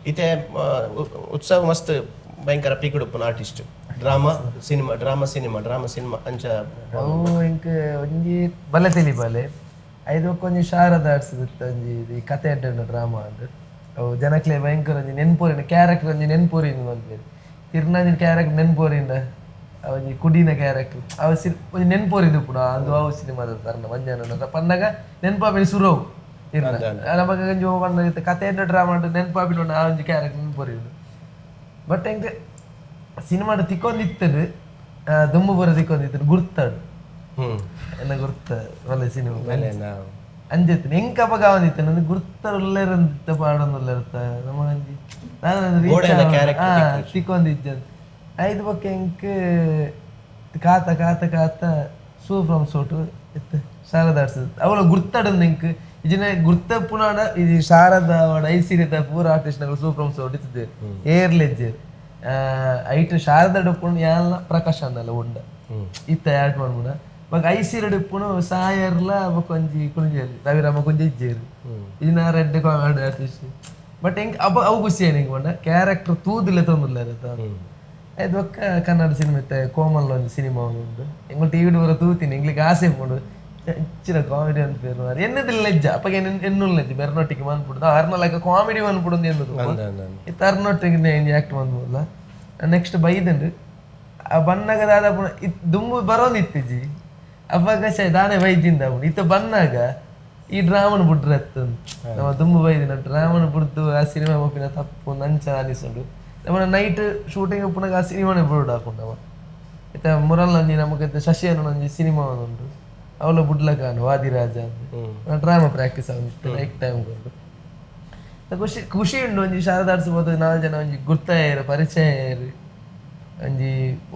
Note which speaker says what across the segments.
Speaker 1: ಇತ್ತೆ ಉತ್ಸವ ಮಸ್ತ್ ಭಯಂಕರ ಪೀಕುಡುಪ್ಪುನ artist. Drama cinema, drama cinema, drama cinema ಅಂಚ.
Speaker 2: ಅವು ಎಂಕ್ ಒಂಜಿ ಬಲೆ ತೆಲಿಬಾಲೆ ಐದು ಒಂಜಿ ಶಾರದಾ ಆರ್ಟ್ಸ್ ಒಂಜಿ ಈ ಕತೆ ಅಡ್ಡ ಡ್ರಾಮಾ ಅಂದ್. ಅವು ಜನಕ್ಲೆ ಭಯಂಕರ ಒಂಜಿ ನೆನ್ಪೊರಿನ ಕ್ಯಾರೆಕ್ಟರ್, ಒಂಜಿ ನೆನ್ಪೊರಿನ ಮಲ್ಪೇರು. ತಿರ್ನಂಜಿನ ಕ್ಯಾರೆಕ್ಟರ್ ನೆನ್ಪೊರಿಂಡ, ಒಂಜಿ ಕುಡಿನ ಕ್ಯಾರೆಕ್ಟರ್ ಅವು ಸಿ ಒಂಜಿ ನೆನ್ಪೊರಿದು ಉಪ್ಪುಡು. ಅಂದು ಅವು ಸಿನಿಮಾದ ತರ್ನ ಮಂಜಾನ ಪನ್ನಗ ನೆನ್ಪಾಪಿನ ಸುರವು ಇರ್ನ ನಮಗ ಒಂಜಿ ಪಂಡ ಇತ್ತೆ ಕತೆ ಅಡ್ಡ ಡ್ರಾಮಾ ನೆನ್ಪಾಪಿನ ಆ ಒಂಜಿ ಕ್ಯಾರೆಕ್ಟರ್ ನೆನ್ಪೊರಿದು. ಬಟ್ ಎಂಕ್ ಸಿನಿಮಾಡ್ ತಿಕ್ಕೊಂದಿತ್ತದು, ದುಂಬು ಪೂರ ತಿಕ್ಕೊಂದಿತ್ತದು ಗುರ್ತಾಡು. ಎನ್ನ ಗುರ್ತ ಒಳ್ಳೆ ಸಿನಿಮಾ ಅಂಜೆತ್ತಿನ ಎಂಕ ಅಪಗ ಆವೊಂದಿತ್ತು ನಂದು ಗುರ್ತ ಉಲ್ಲೆರಂತ ಪಾಡೊಂದುಲ್ಲೆರ್ತ ನಮ್ಮ ಒಂಜಿ
Speaker 1: ಗೋಡೆನ character
Speaker 2: ತಿಕ್ಕೊಂದಿಜ್ಜಂತ. ಐದು ಬೊಕ್ಕ ಎಂಕ್ ಕಾತ ಕಾತ ಕಾತ ಸೂ ಫ್ರಮ್ ಸೋಟು ಇತ್ತು ಶಾರದಾ ಆರ್ಟ್ಸ್. ಅವಳ ಗುರ್ತಾಡಂದು ಎಂಕ್ ಇಜಿನ ಗುರ್ತ ಪುನಾಡ ಇದು ಶಾರದಾ ವಾಡ ಐಸಿರಿತ ಪೂರ ಆರ್ಟಿಸ್ಟ್ ನಗಳು ಸೂ ಫ್ರಮ್ ಸೋಟು ಇತ್ತಿದ್ದೇವೆ ಏರ್ಲೆಜ್ಜೆರ್. ಐಟ್ ಶಾರದಾ ಉಪ್ಪುಂಡು, ಯಾನ್ಲ ಪ್ರಕಾಶ್ ಅನ್ನಲ್ಲ ಉಂಡ ಇತ್ತ ಆ್ಯಡ್ ಮಾಡ್ಬಿಡ. ಬೊಕ ಐಸಿರಡ್ ಇಪ್ಪುನು ಸಾಯರ್ಲ, ಬೊಕ ಒಂಜಿ ಕುಂಜೇರಿ ರವಿರಾಮ ಕುಂಜೆ ಇಜ್ಜೇರು ಇಜಿನ ರೆಡ್ comedy artist. But ಎಂಕ್ ಅಪ್ಪ ಅವು ಖುಷಿ ಎಂಕ್ ಪಂಡ ಕ್ಯಾರೆಕ್ಟರ್ ತೂದಿಲ್ಲ ತೊಂದುಲ್ಲ. ಐದು ಬೊಕ್ಕ ಕನ್ನಡ ಸಿನಿಮಾ ಇತ್ತೆ ಕೋಮಲ್ ಒಂಜಿ ಸಿನಿಮಾ ಉಂಡು. ಎಂಕುಲು ಟಿವಿ ಪೂರ ತೂತೀನಿ, ಎಂಕ್ಲಿಗೆ ಆಸೆ ಉಂಡು ಹೆಚ್ಚಿನ ಕಾಮಿಡಿ ಅಂತ ಪೇರು ಮಾರ್ರೆ. ಎನ್ನದಿಲ್ಲ ಲಜ್ಜ ಅಪ್ಪಗೆ ಎನ್ನುಲ್ಲ ಲಜ್ಜ ಮೆರ್ನೊಟ್ಟಿಗೆ ಮನ್ಪುಡು ಅರ್ನ ಲೈಕ್ ಕಾಮಿಡಿ ಮನ್ಪುಡು ಎನ್ನುದು. ಇತ್ತ ಅರ್ನೊಟ್ಟಿಗೆ ಆಕ್ಟ್ ಮನ್ಪುಲ್ಲ. ನೆಕ್ಸ್ಟ್ ಬೈದಂಡು ಆ ಬನ್ನಗ ದಾದ ಪುಣ ದುಂಬು ಬರೋಂದಿತ್ತಿಜಿ. ಅವಾಗ ಶೇ ದಾನೆ ಬೈಜಿಂದ ಪುಣ ಇತ್ತ ಬನ್ನಾಗ ಈ ಡ್ರಾಮನ್ ಬುಡ್ರೆ ನಮ್ಮ ದುಂಬು ಬೈದಿನ ಡ್ರಾಮನ್ ಬುಡ್ದು ಆ ಸಿನಿಮಾ ಒಪ್ಪಿನ ತಪ್ಪು ನಂಚ ಅನಿಸುಂಡು. ನಮ್ಮ ನೈಟ್ ಶೂಟಿಂಗ್ ಉಪ್ಪುನಾಗ ಆ ಸಿನಿಮಾನೇ ಬುಡ್ ಹಾಕೊಂಡು ಇತ್ತ ಮುರಲ್ ಒಂಜಿ ನಮಕ್ ಶಶಿ ಅನ್ನೋ ಒಂಜಿ ಸಿನಿಮಾ ಉಂಡು, ಅವಳ ಬುಡ್ಲಕಾನು ವಾದಿರಾಜ ಅಂತ ಡ್ರಾಮಾ ಪ್ರಾಕ್ಟೀಸ್ ಆಗುತ್ತ ನೈಟ್ ಟೈಮ್ ಕೊಂಡು. ಖುಷಿ ಖುಷಿ ಉಂಡು. ಒಂಜಿ ಶಾರದಾಡ್ಸ್ಬೋದು ನಾಲ್ ಜನ ಒಂಜಿ ಗುರ್ತಾಯರು ಪರಿಚಯ ಒಂಜಿ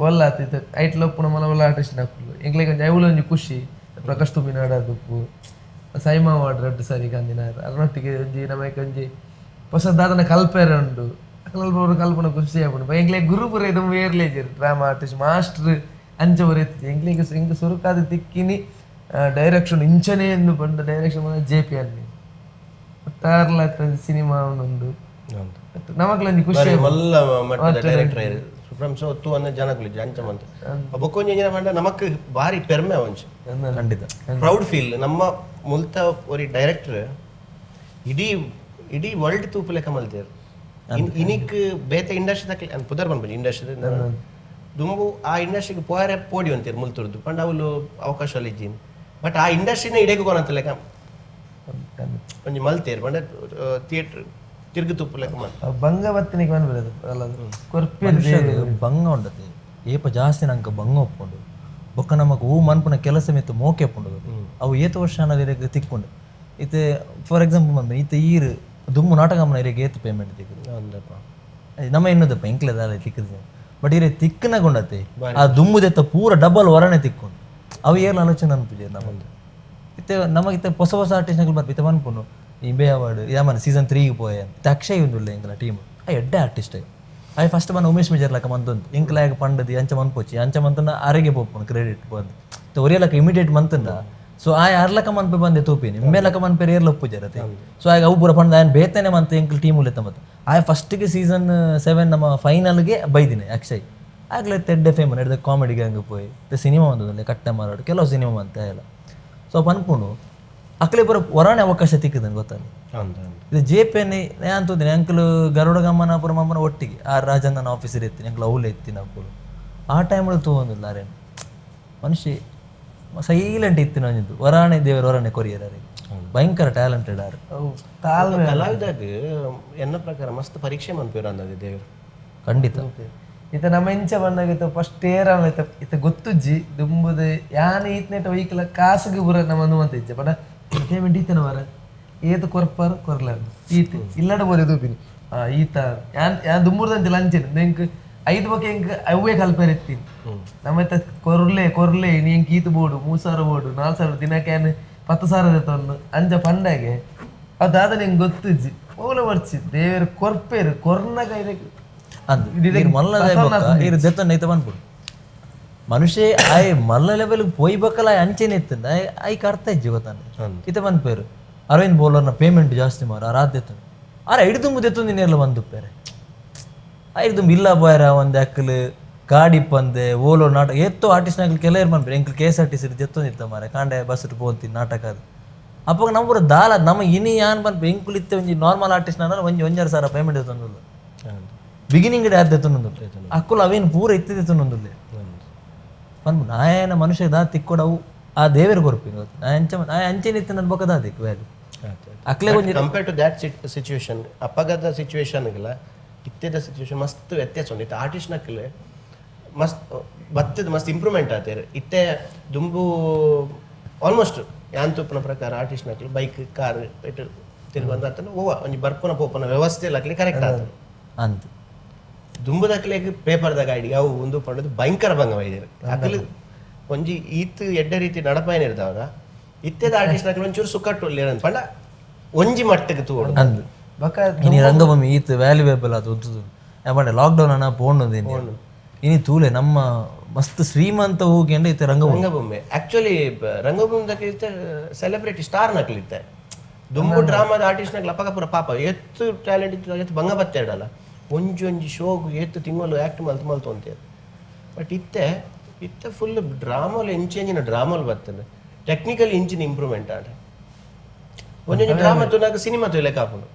Speaker 2: ಒಲ್ಲಾತ್ ಇತ್ತೆ ಐಟ್ ಲೊಪ್ಪುನ ಮಲ ಒಲ್ಲ ಆರ್ಟಿಸ್ಟ್ ನಕುಲು ಎಂಕ್ಲೆಗ್ ಒಂಜಿ ಐವುಲ ಒಂಜಿ ಖುಷಿ. ಪ್ರಕಾಶ್ ತುಮಿನಾಡ್ ಉಪ್ಪು, ಸೈಮಾ ವಾರ್ಡ್ ರಡ್ಡ್ ಸರಿ ಕಂದಿನ ಅರ್ನೊಟ್ಟಿಗೆ ಒಂಜಿ ನಮಕ್ ಒಂಜಿ ಹೊಸ ದಾದನ ಕಲ್ಪೆರೆ ಉಂಡು. ಅಕಲ್ ಕಲ್ಪನ ಖುಷಿ ಆಪುಂಡು. ಎಂಕ್ಲೆಗ್ ಗುರು ಪೂರ ದುಂಬು ಏರ್ಲೇಜೆರ್ drama artist master ಅಂಚ ಪೂರ ಇತ್ತಿಜಿ ಎಂಕ್ಲೆಗ್. ಎಂಕ್ ಸುರುಕಾದ್ ತಿಕ್ಕಿನಿ ಡೈರೆಕ್ಷನ್ ಇಂಚನೇ ಎಂದು ಪಂಡ ಡೈರೆಕ್ಷನ್ ಜೆ ಪಿ ಅನ್ನಿ ತಾರ್ಲ ಸಿನಿಮಾ ಉಂಡು ನಮಕ್ಲ ಒಂಜಿ ಖುಷಿ.
Speaker 1: ಬಾರಿ ಮಲ್ಲ ಮಟ್ಟದ ಡೈರೆಕ್ಟರ್ ಆಯ್ರು. ಸುಪ್ರಂ ಸೊ ತೂ ಅನ್ನ ಜನಕುಲು ಅಂಚ ಮಂತ. ಬೊಕ್ಕ ಒಂಜಿ ಎಂಚಿನ ಪಂಡ ನಮಕ್ ಬಾರಿ ಪೆರ್ಮೆ ಒಂಜಿ.
Speaker 3: ಖಂಡಿತ.
Speaker 1: ಪ್ರೌಡ್ ಫೀಲ್ ನಮ್ಮ ಮುಲ್ತ ಒರಿ ಡೈರೆಕ್ಟರ್ ಇಡೀ ಇಡೀ ವರ್ಲ್ಡ್ ತೂಪುಲೆಕ ಮಲ್ತೇರ್. ಇನಿಕ್ ಬೇತೆ ಇಂಡಸ್ಟ್ರಿ ತಕ್ಲೆ ಪುದರ್ ಪನ್ಪುಜಿ ಇಂಡಸ್ಟ್ರಿ. ದುಂಬು ಆ ಇಂಡಸ್ಟ್ರಿಗೆ ಪೋಯರೆ ಪೋಡಿ ಅಂತೀರ್ ಮುಲ್ತುರ್ದು ಪಂಡ ಅವಲು ಅವಕಾಶ ಇಜ್ಜಿನ್. ಬಟ್ ಆ ಇಂಡಸ್ಟ್ರಿನ ಇಡೆಗ್ ಕೊನಂತ ಲೆಕ್ಕ ಒಂಜಿ ಮಲ್ತೇರ್ ಪಂಡ ಥಿಯೇಟರ್ ತಿರ್ಗು ತುಪ್ಪು ಲೆಕ್ಕ ಮಲ್ತ.
Speaker 2: ಬಂಗ ಬತ್ತಿನಿಗೆ ಬಂದ್ಬಿಡೋದು ಅಲ್ಲ ಕೊರ್ಪೇರು.
Speaker 3: ಮನುಷ್ಯಗ್ ಬಂಗ ಉಂಡತೆ ಏಪ ಜಾಸ್ತಿ ನಂಗೆ ಬಂಗ ಒಪ್ಪುಂಡು. ಬೊಕ್ಕ ನಮಕ್ ಹೂ ಮನ್ಪುನ ಕೆಲಸ ಮಿತ್ತು ಮೋಕೆ ಉಪ್ಪುಂಡು. ಅವು ಏತ್ ವರ್ಷ ಅನ್ನೋದು ತಿಕ್ಕೊಂಡು. ಇತ್ತೆ ಫಾರ್ ಎಕ್ಸಾಂಪಲ್ ಮನ್ಪುನ ಇತ್ತೆ ಈರ್ ದುಂಬು ನಾಟಕ ಮನ ಇರೆಗ್ ಏತ್ ಪೇಮೆಂಟ್ ತಿಕ್ಕುದು?
Speaker 1: ಅಂದಪ್ಪ.
Speaker 3: ನಮ್ಮ ಎನ್ನುದಪ್ಪ ಎಂಕ್ಲೆ ದಾಲ ತಿಕ್ಕುದು. ಬಟ್ ಇರೆ ತಿಕ್ಕನ ಗುಂಡತೆ ಆ ದುಂಬುದೆತ್ತ ಪೂರ ಡಬಲ್ ವರಣೆ ತಿಕ್ಕೊಂಡು. ಅವು ಏರ್ಲ ಆಲೋಚನೆ ಅನ್ಪುಜೆ ನಮ್ಮದು. ಇತ್ತೆ ನಮಗಿತ್ತೆ ಹೊಸ ಹೊಸ ಆರ್ಟಿಸ್ಟ್ ನಕಲು ಬರ್ಪ. ಇತ್ತೆ ಮನ್ಪುನು ಇಂಬೆ ಅವಾರ್ಡ್ ಯಾಮನ್ ಸೀಸನ್ 3ಗೆ ಪೋಯೆ ಅಂತ. ಅಕ್ಷಯ್ ಉಂದುಲ್ಲ ಎಂಕಲ ಟೀಮ್. ಆ ಎಡ್ಡೆ ಆರ್ಟಿಸ್ಟ್. ಆಯ್ ಫಸ್ಟ್ ಮನ ಉಮೇಶ್ ಮಿಜರ್ ಲಕ ಮಂತೊಂದು ಎಂಕಲ ಆಗ ಪಂಡದಿ ಅಂಚ ಮನ್ಪೊಚ್ಚಿ ಅಂಚ ಮಂತನ ಅರೆಗೆ ಪೋಪುನು ಕ್ರೆಡಿಟ್ ಬಂದು ಒರಿಯಲಕ ಇಮಿಡಿಯೇಟ್ ಮಂತಂದ. ಸೊ ಆ ಅರ್ಲಕ ಮನ್ಪೆ ಬಂದೆ ತೂಪಿನಿ ಇಂಬೆ ಲಕ ಮನ್ಪೆ ಏರ್ಲ ಒಪ್ಪುಜರತೆ. ಸೊ ಆಗ ಅವು ಪೂರ ಪಂಡ ಆಯನ್ ಬೇತನೆ ಮಂತ ಎಂಕಲ್ ಟೀಮ್ ಉಲ್ಲೆತ್ತ ಮತ್ತೆ ಆಯ್ ಫಸ್ಟ್ಗೆ ಸೀಸನ್ 7 ನಮ್ಮ ಫೈನಲ್ಗೆ ಬೈದಿನಿ ಅಕ್ಷಯ್. ಆಗ್ಲೇ ತೆಡ್ಡೆ ಫೇಮನ್ ಎಡ್ದೆ ಕಾಮಿಡಿ ಗ್ಯಾಂಗ್ ಪೋಯಿ ಸಿನಿಮಾ ಬಂದದಲ್ಲಿ ಕಟ್ಟೆ ಮಾರಾಡು ಕೆಲವು ಸಿನಿಮಾ ಅಂತ ಎಲ್ಲ. ಸೊ ಪನ್ಪುಂಡು ಅಕ್ಲೆ ಪೂರ ಹೊರಾಣೆ ಅವಕಾಶ ತಿಕ್ಕದಂಗೆ ಗೊತ್ತಲ್ಲ.
Speaker 1: ಅಂದ ಅಂದ.
Speaker 3: ಇದು ಜೆ ಪಿ ಎನ್ ಅಂತಂದ್ರೆ ಅಂಕಲ್ ಗರುಡ ಗಮನ ಪುರ ಮಮ್ಮನ ಒಟ್ಟಿಗೆ ಆ ರಾಜಣ್ಣನ ಆಫೀಸರ್ ಇತ್ತೀನಿ ಅಂಕಲ್ ಅವಲೇ ಇತ್ತೀನಿ ಅಪ್ಪು. ಆ ಟೈಮಲ್ಲಿ ತಗೊಂಡಿಲ್ಲ ಅರೇನು ಮನುಷ್ಯ ಸೈಲೆಂಟ್ ಇತ್ತಿನ ಒಂಜಿದ್ದು ವರಾಣೆ ದೇವರು ವರಾಣೆ ಕೊರಿಯರ್ ಅರೆ ಭಯಂಕರ ಟ್ಯಾಲೆಂಟೆಡ್ ಆರು.
Speaker 2: ಅವು ತಾಳ್ಮೆ.
Speaker 1: ಕಲಾವಿದಾಗ ಎನ್ನ ಪ್ರಕಾರ ಮಸ್ತ್ ಪರೀಕ್ಷೆ ಮನ್ಪೇರು ಅಂದದೆ ದೇವರು.
Speaker 3: ಖಂಡಿತ.
Speaker 2: ಇತ್ತ ನಮ್ಮ ಎಂಚ ಬಂದಾಗ ಇತ್ತ ಫಸ್ಟ್ ಏರ್ ಇತ್ತ ಇತ್ತ ಗೊತ್ತುಜ್ಜಿ ದುಂಬುದು ಯಾನ್ ಈತ್ನೇಟ ವೆಹಿಕಲ್ ಕಾಸುಗೆ ಪೂರ ನಮ್ಮ ಅನುಮತಿ ಇಜ್ಜೆ ಪಂಡ ಪೇಮೆಂಟ್ ಈತನ ವರ ಏತ್ ಕೊರ್ಪರ್ ಕೊರ್ಲಾರ ಈತ್ ಇಲ್ಲಡ ಬೋಲೆ ತೂಪಿನಿ. ಆ ಈತ ಯಾನ್ ಯಾನ್ ದುಂಬುರ್ದಂಚ ಲಂಚೆನ್ ಎಂಕ್ ಐದು ಬೊಕ ಎಂಕ್ ಅವೇ ಕಲ್ಪೆರ್ ಇತ್ತೀನಿ. ನಮ್ಮ ಇತ್ತ ಕೊರ್ಲೆ ಕೊರ್ಲೆ ನೀ ಎಂಕ್ ಈತ್ ಬೋಡು 3000 ಬೋಡು 4000 ದಿನಕ್ಕೆ ಯಾನ್ 10,000 ತಂದು ಅಂಚ ಪಂಡಾಗೆ ಅವು ದಾದ ನಿಂಗೆ ಗೊತ್ತುಜ್ಜಿ ಓಲ ಬರ್ಚಿ ದೇವರು ಕೊರ್ಪೇರು ಕೊರ್ನಗ ಇದಕ್ಕೆ
Speaker 3: ಅಂದ್ ಈರ್ ಮಲ್ಲದ ಬೊಕ್ಕ ಈರ್ ದೆತ್ತೊಂದು ಐತ ಪನ್ಪುಡು ಮನುಷ್ಯ ಆಯ್ ಮಲ್ಲ ಲೆವೆಲ್ ಪೋಯ್ಬೇಕಲ್ಲ. ಆಯ್ ಅಂಚೆನೆ ಇತ್ತಂದ ಆಯ್ ಐಕ್ ಅರ್ಥ ಇಜ್ಜಿ ಗೊತ್ತಾನೆ. ಇತ್ತೆ ಪನ್ಪೇರು ಅರವಿಂದ್ ಬೋಲರ್ನ ಪೇಮೆಂಟ್ ಜಾಸ್ತಿ ಮಾರ ರಾತ್ ದೆತ್ತೊಂದು. ಆರ ಹಿಡಿದುಂಬು ದೆತ್ತೊಂದು ನೇರ್ಲ ಬಂದುಪ್ಪೇರೆ. ಐದು ಇಲ್ಲ ಬೋಯರ ಒಂದ್ ಅಕ್ಕಲು ಗಾಡಿ ಪಂದೆ ಓಲೋ ನಾಟಕ ಏತ್ತೋ ಆರ್ಟಿಸ್ಟ್ ನಾಕಲ್ ಕೆಲವರು ಪನ್ಪೆರ್ ಎಂಕ್ಲು ಕೆಎಸ್ಆರ್ಟಿಸಿ ದೆತ್ತೊಂದಿತ್ತ ಮಾರೆ, ಕಾಂಡೆ ಬಸ್ ಪೋಂತಿ ನಾಟಕ ಅದು. ಅಪಗ ನಮ್ಮ ದಾಲ ನಮ್ಮ ಇನಿ ಯಾನ್ ಪನ್ಪೆ, ಎಂಕುಲು ಇತ್ತೆ ಒಂಜಿ ನಾರ್ಮಲ್ ಆರ್ಟಿಸ್ಟ್ ನಾನ ಒಂಜಿ ಒಂಜರ ಸಾವಿರ ಪೇಮೆಂಟ್ ದೆತ್ತೊಂದುಲ್ಲ. ಬಿಗಿನಿಂಗ್ ಯಾರು ದೆತ್ತೊಂದುಲ್ಲ, ಅಕ್ಕುಲು ಅವೇನು ಪೂರ ಇತ್ತೆ ದೆತ್ತೊಂದುಲ್ಲೆ ಪನ್ಪು. ನಾಯನ ಮನುಷ್ಯ ದಾ ತಿಕ್ಕೊಡವು ಆ ದೇವೆರ್ ಕೊರ್ಪಿನ. ನಾ ಅಂಚ ನಾ ಅಂಚೆನೆ ಇತ್ತೆ ನನ್ ಬೊಕ ದಾದಿಕ್ ವ್ಯಾಲ್ಯೂ ಅಕ್ಲೆ ಒಂಜಿ.
Speaker 1: ಕಂಪೇರ್ ಟು that situation, ಅಪಗದ ಸಿಚುವೇಶನ್ಗಳ ಇತ್ತೆದ ಸಿಚುವೇಶನ್ ಮಸ್ತ್ ವ್ಯತ್ಯಾಸ ಉಂಡು. ಇತ್ತೆ ಆರ್ಟಿಸ್ಟ್ ನಕ್ಲೆ ಮಸ್ತ್ ಬತ್ತದ, ಮಸ್ತ್ ಇಂಪ್ರೂವ್ಮೆಂಟ್ ಆತೇರ್ ಇತ್ತೆ. ದುಂಬು ಆಲ್ಮೋಸ್ಟ್ ಯಾನ್ ತೂಪುನ ಪ್ರಕಾರ ಆರ್ಟಿಸ್ಟ್ ನಕ್ಲು ಬೈಕ್, ಕಾರ್ ಇಟ್ಟು ತಿರುಗೊಂದು ಅತ್ತಂಡ ಓವ ಒಂಜಿ ಬರ್ಪುನ ಪೋಪುನ ವ್ಯವಸ್ಥೆ ಲಕ್ಲಿ ಕರೆಕ್ಟ್ ಆತ.
Speaker 3: ಅಂದ್.
Speaker 1: ದುಂಬುದಕ್ಲೆಗ್ ಪೇಪರ್ದ ಗಾಡಿ ಅವು ಉಂದು ಪಂಡದು ಭಯಂಕರ ಭಂಗ ಬೈದೆರ್. ಅಕ್ಲು ಒಂಜಿ ಈತ್ ಎಡ್ಡೆ ರೀತಿ ನಡಪಾಯನಿರ್ದವರ ಇತ್ತೆದ ಆರ್ಟಿಸ್ಟ್ ನಕ್ಲು ಒಂಚೂರು ಸುಖಟ್ಟು ಉಲ್ಲೇರ್ ಪಂಡ ಒಂಜಿ ಮಟ್ಟಕ್ಕೆ ತೂವೊಡು.
Speaker 3: ಅಂದ್.
Speaker 2: ಬೊಕ
Speaker 3: ಇನಿ ರಂಗಭೂಮಿ ಈತ್ ವ್ಯಾಲ್ಯೂಯೇಬಲ್ ಅದು ಉಂತುದು ಪಂಡ ಲಾಕ್ಡೌನ್ ಅನ್ನ ಪೋಂಡು ಇನಿ ತೂಲೆ, ನಮ್ಮ ಮಸ್ತ್ ಶ್ರೀಮಂತ ಹೋಗಿ ಇತ್ತೆ ರಂಗಭೂಮಿ.
Speaker 1: ರಂಗಭೂಮಿ ಆಕ್ಚುಲಿ ರಂಗಭೂಮಿ ಇತ್ತೆ ಸೆಲೆಬ್ರಿಟಿ ಸ್ಟಾರ್ ನಕ್ಲು ಇತ್ತೆ. ದುಂಬು ಡ್ರಾಮಾದ ಆರ್ಟಿಸ್ಟ್ ನಕ್ಲು ಅಪಗ ಪೂರ ಪಾಪ ಎತ್ತು ಟ್ಯಾಲೆಂಟ್ ಇತ್ತು, ಎತ್ತು ಬಂಗ ಬತ್ತೇಡಲ್ಲ, ಒಂಜಿ ಒಂಜಿ ಶೋಗ್ ಏತ್ ತಿಂಗಳು ಆಕ್ಟ್ ಮಲ್ತು ಮಲ್ತು ಅಂತೆ. ಬಟ್ ಇತ್ತೆ ಇತ್ತೆ ಫುಲ್ ಡ್ರಾಮಲ್ ಎಂಚೆಂಜಿನ ಡ್ರಾಮಲ್ ಬರ್ತದೆ, ಟೆಕ್ನಿಕಲ್ ಇಂಚಿನ ಇಂಪ್ರೂವ್ಮೆಂಟ್ ಆಂಡ ಒಂಜೊಂಜಿ ಡ್ರಾಮಾ ತೂನಾಗ ಸಿನಿಮಾ ತೂಲೆಕ ಆಪುಂಡು.